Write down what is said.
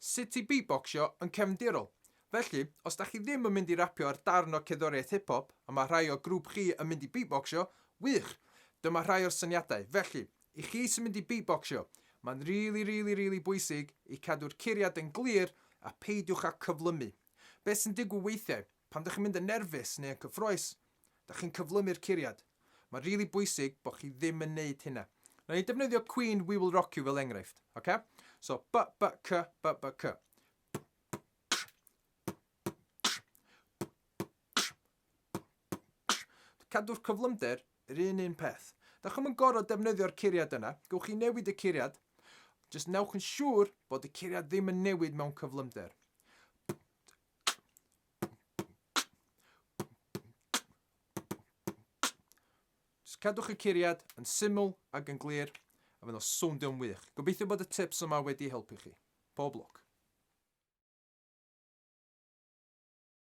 Sut i beatboxio yn cefndirol. Felly, os da chi ddim yn mynd i rapio ar darn o cerddoriaeth hip hop, a mae rhai o grŵp chi yn mynd i beatboxio, wych! Dyma rhai o'r syniadau. Felly, i chi sy'n mynd i beatboxio, mae'n rili, rili, rili bwysig i cadw'r curiad yn glir a peidiwch â cyflymu. Beth sy'n digwydd weithiau, pan dych chi'n mynd yn nerfus neu yn cyffrous, dych chi'n cyflymu'r curiad. Mae'n rili bwysig bod chi ddim yn neud hynna. Nawn ni defnyddio Queen We Will Rock You fel enghraifft. Okay? So, b, b, c, b, b, c. Cadw'r cyflymder yr un un peth. Da chi'm yn gorfod defnyddio'r curiad yna, gewch chi newid y curiad, jyst newch yn siŵr bod y curiad ddim yn newid mewn cyflymder. Jyst cadwch y curiad yn syml ac yn glir a fydd o'n sowndio'n wych. Gobeithio bod y tips yma wedi helpu chi. Pob lwc.